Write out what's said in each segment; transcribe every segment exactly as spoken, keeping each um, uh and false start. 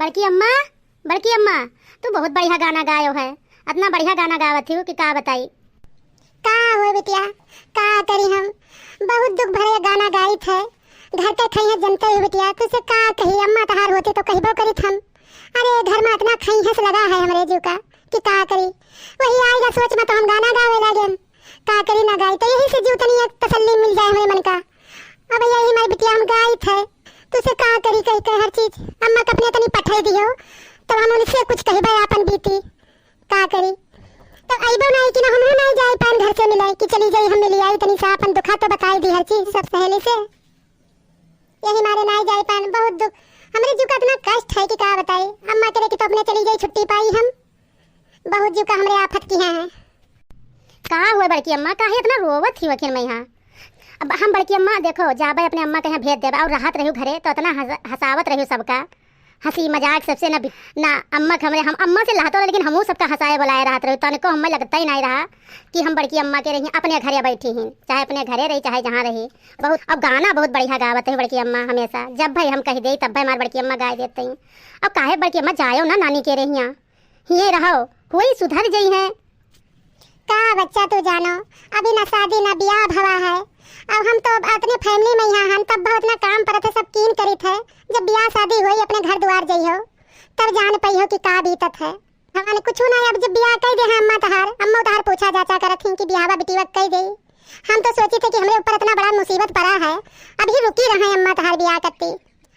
बड़की अम्मा, बड़की अम्मा, तू बहुत बढ़िया गाना गायो है, अतना बढ़िया गाना गावत ही कि का बताई। का हो बिटिया, का करी हम, बहुत दुख भरे गाना गाइत है। घर के खइहस जनते हो बिटिया, तुझसे का कही, अम्मा तहार होती तो कहबो करित हम। अरे घर में अतना खइहस लगा है हमरे जीव का कि का करी। वही आइगा सोच में तो हम गाना गावे लागेन। का करी ना गाई, तो यही से जीव तनी एक तसल्ली मिल जाए हमरे मन का। अब यही माई बिटिया हम गाइत है, तुझसे का करी कह के हर चीज। अम्मा के अपने तनी पठाई दियो, तब हम उनसे कुछ कहबे आपन बीती। का करी, तब अइबो नहीं कि ना हमहू नहीं जाए पाएन घर से मिले कि चली जाई हम मिली आई, तनी सा अपन दुखा तो बताई दी हर चीज सब सहेली से। यही मारे नहीं जाए पाएन, बहुत दुख। हमरे जीव का इतना कष्ट है कि का बताई। अम्मा करे कि तो अपने चली जाई, छुट्टी पाई हम। बहुत जीव का हमरे आफत किहे हैं। का हुआ बड़की अम्मा, काहे इतना रोवत ही वखिन मैं यहाँ? अब हम बड़की अम्मा देखो, जाबे अपने अम्मा के यहाँ भेज देबे और रहत रहियो घरे तो इतना हंस-, हंसावत रहियो सबका, हंसी मजाक सबसे ना बि-, ना अम्मा के हमरे, हम अम्मा से लहतो रहे, लेकिन हमहू सबका हंसाए बुलाए रहत रहियो, तनिको हमें लगता ही नहीं रहा कि हम बड़की अम्मा के रही, अपने घरे बैठी ही, चाहे अपने घरे रही, चाहे जहाँ रही। बहुत, अब गाना बहुत बढ़िया गावत है बड़की अम्मा, हमेशा जब भाई हम कह दे तब भाई हमार बड़की अम्मा गाए देते हैं। अब काहे बड़की अम्मा जायो ना नानी के रहिया, हिये रहो, कोई सुधर जइहैं। का बच्चा तू जानो, अभी ना शादी ना बियाह भवा है। अब हम तो अपने family में यहाँ हन, तब बहुत ना काम परत है, सब कीन करित है। जब बियाह शादी होई, अपने घर दुआर जइहो, तब जान पइहो कि का बीतत है। हमने कुछ ना, अब जब बियाह कई दे हैं अम्मा तहार, अम्मा तहार पूछा जाचा करत ही कि बियाहवा बिटिया कई दे। हम तो सोचित है कि हमरे ऊपर इतना बड़ा मुसीबत पड़ा है, अभी रुकी रहे अम्मा तहार बियाह करती।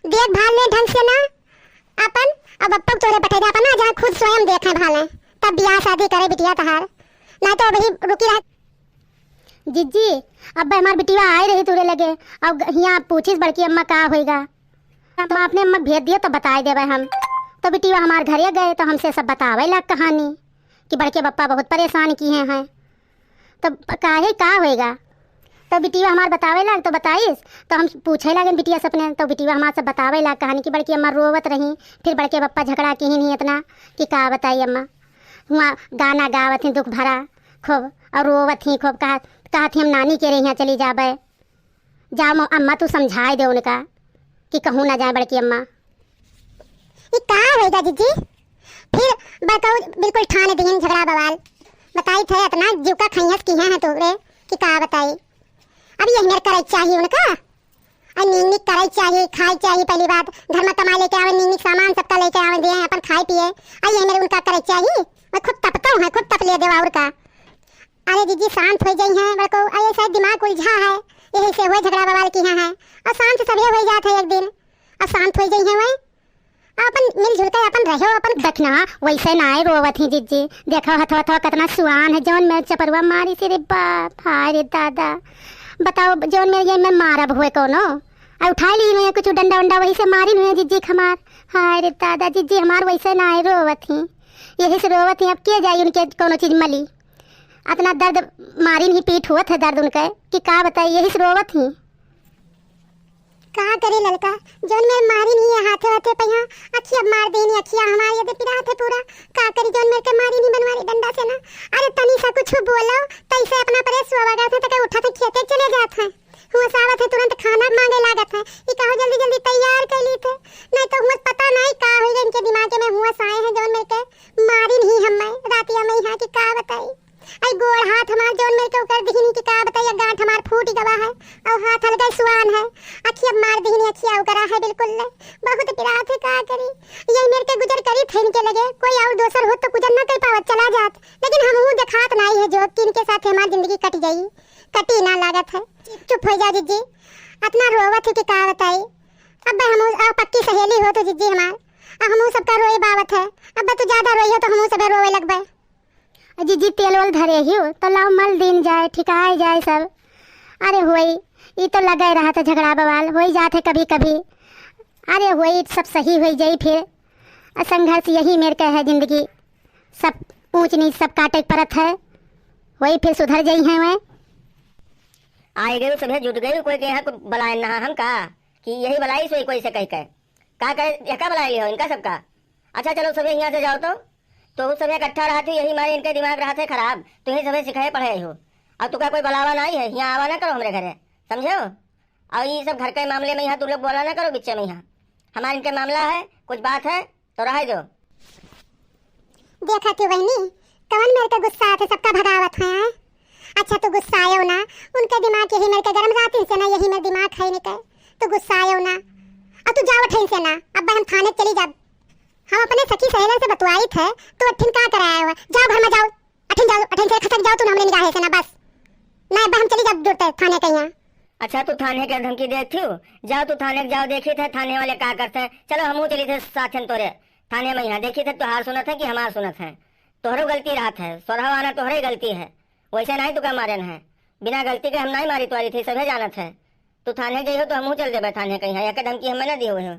देखभाल ले ढंग से ना अपन, अब बप्पा के तोरे पठाई दे अपन ना, जहाँ खुद स्वयं देखे भाले, तब बियाह शादी करे बिटिया तहार, नहीं तो अभी रुकी रह। जिज्जी, अब हमार बिटिया आए रही तोरे लगे, अब हियाँ पूछिस बड़की अम्मा का होइगा। हम अपने अम्मा भेज दियो तो बताए देबे हम। तो बिटिया हमार घरे गए तो हमसे सब बतावे लाग कहानी कि बड़के बप्पा बहुत परेशान किहे हैं। तो काहे का होएगा? तो बिटिया हमार बतावे लाग तो बताइस, तो हम पूछे लागेन बिटिया से अपने, तो बिटिया हमार सब बतावे लाग कहानी कि बड़की अम्मा रोवत रही, फिर बड़के बप्पा झगड़ा किहिन ही इतना कि का बताई अम्मा। हुआ गाना गावत ही दुख भरा खूब, और रोवत ही खूब, कहत, कहत ही हम नानी के रहिया चली जाबे। जाओ म-, अम्मा तू समझाए दे उनका कि कहूँ ना जाए बड़की अम्मा। ई का होइगा जिज्जी? फिर बड़काऊ बिल्कुल ठान दिहिन झगड़ा बवाल। बताई थे इतना जीव का खैयस किहे हैं तोरे कि का बताई। अब यही मेर करे चाहिए उनका। अरे नीक नीक करे चाहिए, खाए चाहिए। पहली बात घर में कमाई लेके आवे, नीक नीक सामान सबका लेके आवे, दे अपन खाए पिए। अरे यही मेर उनका करे चाहिए। मैं खुद तपता हूँ, खुद तप ले देवा और का। अरे जिज्जी शांत हो जाई हैं, बड़को, अरे शायद दिमाग उलझा है, यही से हुए झगड़ा बवाल किहे हैं। और शांत सभे हो जात है एक दिन, और शांत हो जाई हैं वह, अपन मिलजुल के अपन रहो, अपन। देखना, वैसे नाय रोवत ही जिज्जी, देखो हथवा हथवा कितना सुआन है, जौन मेर चपरुआ मारिस रे बाप, हाय रे दादा। बताओ, जौन मेर ये मैं मारब हुए कोनो, आ उठाए ली हुए कुछ डंडा उंडा, वही से मारिन हुए जिज्जी के हमार। हाय रे दादा, जिज्जी हमार वैसे नाय रोवत ही, यही से रोवत ही। अब के जाई उनके कोनो चीज मली। अतना दर्द, मारिन ही पीठ होत है दर्द उनके कि का बताई, यही से रोवत ही। का करे ललका, जौन मेर मारिन ही हाथे हाथे पहिया, अखिया मार देनी, अखिया हमार ये दे पिरात है पूरा। का करी, जौन मेर के मारिन ही बनवारी डंडा से ना। अरे तनी सा कुछ बोलो, तैसे अपना परे सोवा गए थे, तके उठा थे खेते चले जात हैं। हुआ सावत है, तुरंत खाना मांगे लागत है। ई कहो जल्दी जल्दी तैयार कर ली थे, नहीं तो हुआ पता नहीं का होई इनके दिमाग में हुआ साए हैं, जौन मेर के मारिन ही हम मैं रातिया में यहाँ की का बताई। आई गोड़ हाथ हमार जौन मेर के उकर दिहिनी कि का बताई, गांठ हमार फूट गवा है, और हाथ अलगे सुआन है, अखिया मार दिहिनी, अखिया उकरा है बिल्कुल ले, बहुत पिरात है का करी। यही मेर के गुजर करी थे इनके लगे, कोई और दोसर होत तो गुजर न कर पावत, चला जात, लेकिन हमहू देखात नाई है जो कि इनके साथ हमार जिंदगी कट गई, कटी ना लागत है। चुप हो जा जिज्जी, अतना रोवत है कि का बताई। अब हमहू, आ, पक्की सहेली हो तो जिज्जी हमार, आ, हमहू सबका रोए बावत है, अब तू ज्यादा रोई हो तो हमहू सबे रोवे लगबे। आ जिज्जी तेल ओल धरे हियो, तो लाओ मल दिन जाए, ठिकाए जाए सब। अरे होई, ई तो लगे रहत है झगड़ा बवाल, होई जात है कभी कभी। अरे होई, सब सही होई जाई फिर। आ संघर्ष यही मेर के है जिंदगी, सब ऊंच नीच सब काटे के परत है, होई फिर सुधर जाई हैं वह। आए गए सभे जुट गए, कोई के यहाँ को बुलाए ना हम का, कि यही बुलाई सोई कोई से कह के। का करे, यह का बुलाए हो इनका सबका? अच्छा चलो सभे यहाँ से जाओ तो। तो उस समय इकट्ठा रहत ही, यही मारे इनके दिमाग रहत है खराब, तुही सभे सिखाए पढ़े हो। और तुका कोई बुलावा नहीं है, यहाँ आवा ना करो हमरे घरे, समझे हो? और ये सब घर के मामले में यहाँ तू लोग बोला ना करो बिच्चे में यहाँ। हमारे इनके मामला है, कुछ बात है, तो रहे दो। देखा थी बहिनी, कवन मेरे के गुस्सा आते, सबका भगावत है, हैं? अच्छा, तू गुस्सायो ना, उनके दिमाग यही मेरे के गरम रहती से ना, यही मेरे दिमाग है इनके, तू गुस्सायो ना। अब तू जाओ अठिन से ना, अब हम थाने चली जाब। हम अपने सखी सहेलन से बतुआई थे, तू अठिन का कराया हुआ? जाओ घर में जाओ, अठिन जाओ, अठिन से खसक जाओ तू ना हमरे निगाहे से ना, बस। ना, अब हम चली जाब दूर तक थाने के यहाँ। अच्छा, तू थाने के धमकी देत थी? जाओ तू थाने के जाओ, देखी थे थाने वाले का करते हैं। चलो हमहू चली थे साथन तोरे थाने में यहाँ, देखी थे तोहार सुनत है कि हमार सुनत है। तोहरो गलती रहत है, सोरहवा आना तोहरे गलती है। वैसे नहीं तू का मारन है, बिना गलती के हम नहीं मारी तोरी थी, सभे जानत है। तू थाने जइहो तो हमहू चल देबे थाने कहीं, एक धमकी हमें ना दिए हुए हो।